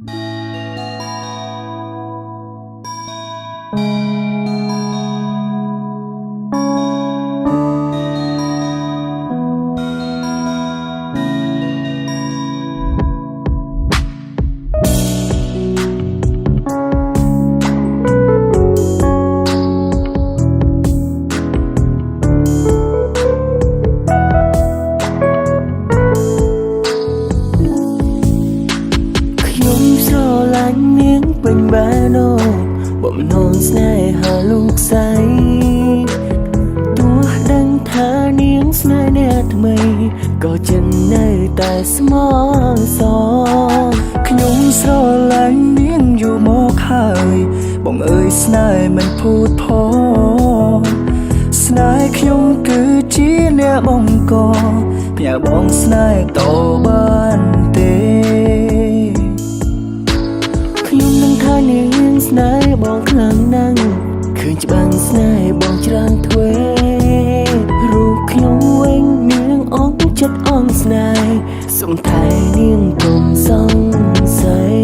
ខ្ញុំស្រឡាញ់នាងពេញបេះដូងបំណងស្នេហាលោកស្រីទោះដឹងថានាងស្នេហ៍អ្នកថ្មីក៏ចិននៅតែស្មោសរ ខ្ញុំស្រឡាញ់នាងយូរមកហើយបងអើយស្នេហ៍មិនភូតផរស្នេហ៍ខ្ញុំគឺជាអ្នកបង្កផ្ញើបងស្នេហ៍តបានទេ ខ្ញុំនឹងថានាងស្នេហ៍បងខ្លាំងណាស់ឃើញច្បាំងស្នេហ៍បងច្រើនទ្វេរូបខ្ញុំវិញនាងអងចិត្តអងស្នេហ៍សុំថែនាងកុំសង្ស័យ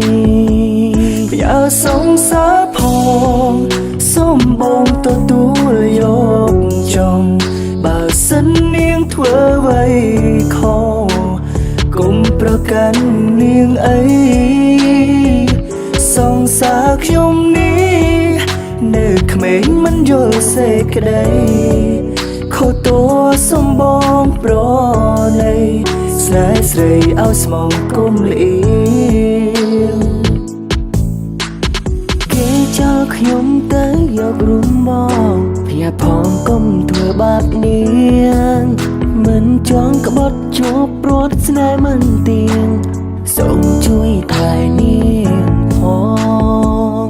ផ្ញើសង្សារផងសូមបងទទួលយកចង់បើសិននាងធ្វើអ្វីខុសកុំប្រកាន់នាងអីសង្សារខ្ញុំនេះនៅក្មេងមិនយល់សេចក្តីខុសតួសូមបងប្រណីស្នេហ៍ស្រីឲ្យស្មងគុំលៀង គេចោលខ្ញុំទៅយករុំបងផ្ញើផងកុំធ្វើបាបនាងមិនចង់ក្បត់ជាប់ព្រាត់ស្នេហ៍មិនទៀងសូមជួយថែនាងផង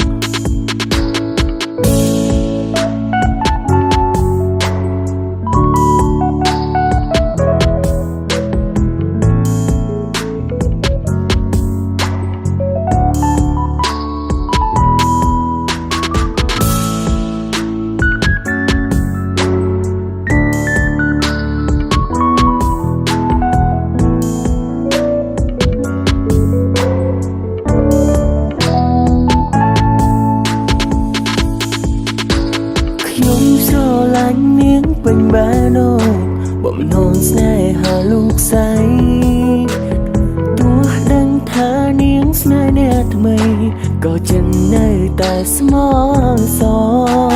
ខ្ញុំស្រឡាញ់នាងពេញបេះដូងបំណងស្នេហាលោកស្រីទោះដឹងថានាងស្នេហ៍អ្នកថ្មីក៏ចិននៅតែស្មោស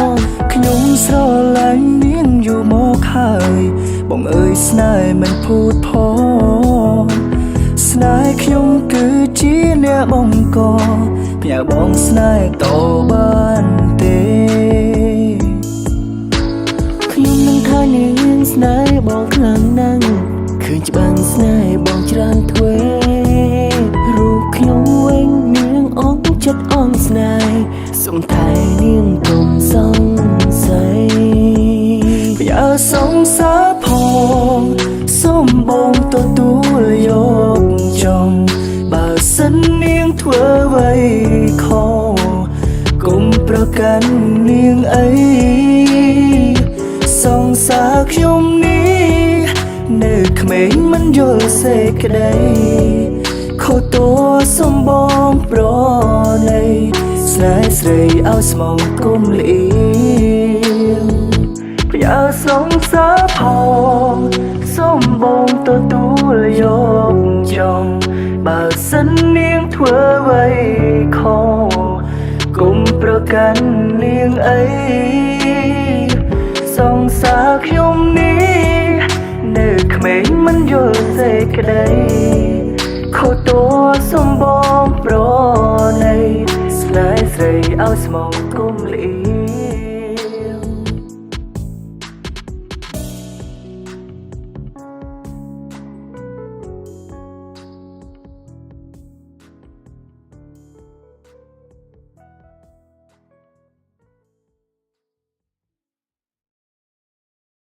រ ខ្ញុំស្រឡាញ់នាងយូរមកហើយបងអើយស្នេហ៍មិនភូតផរស្នេហ៍ខ្ញុំគឺជាអ្នកបង្កផ្ញើបងស្នេហ៍តបានទេ ខ្ញុំនឹងថានាងស្នេហ៍បងខ្លាំងណាស់ឃើញច្បាំងស្នេហ៍បងច្រើនទ្វេរូបខ្ញុំវិញនាងអងចិត្តអងស្នេហ៍សុំថែនាងកុំសង្ស័យ ផ្ញើសង្សារផងសូមបងទទួលយកចង់បើសិននាងធ្វើអ្វីខុសកុំប្រកាន់នាងអីសង្សារខ្ញុំនេះនៅក្មេងមិនយល់សេចក្តីខុសតួសូមបងប្រណីស្នេហ៍ស្រីឲ្យស្មងគុំលៀង ផ្ញើសង្សារផងសូមបងទទួលយកចង់បើសិននាងធ្វើអ្វីខុសកុំប្រកាន់នាងអីសង្សារខ្ញុំនេះនៅក្មេងមិនយល់សេចក្តីខុសតួសូមបងប្រណីស្នេហ៍ស្រីឲ្យស្មងគុំលៀ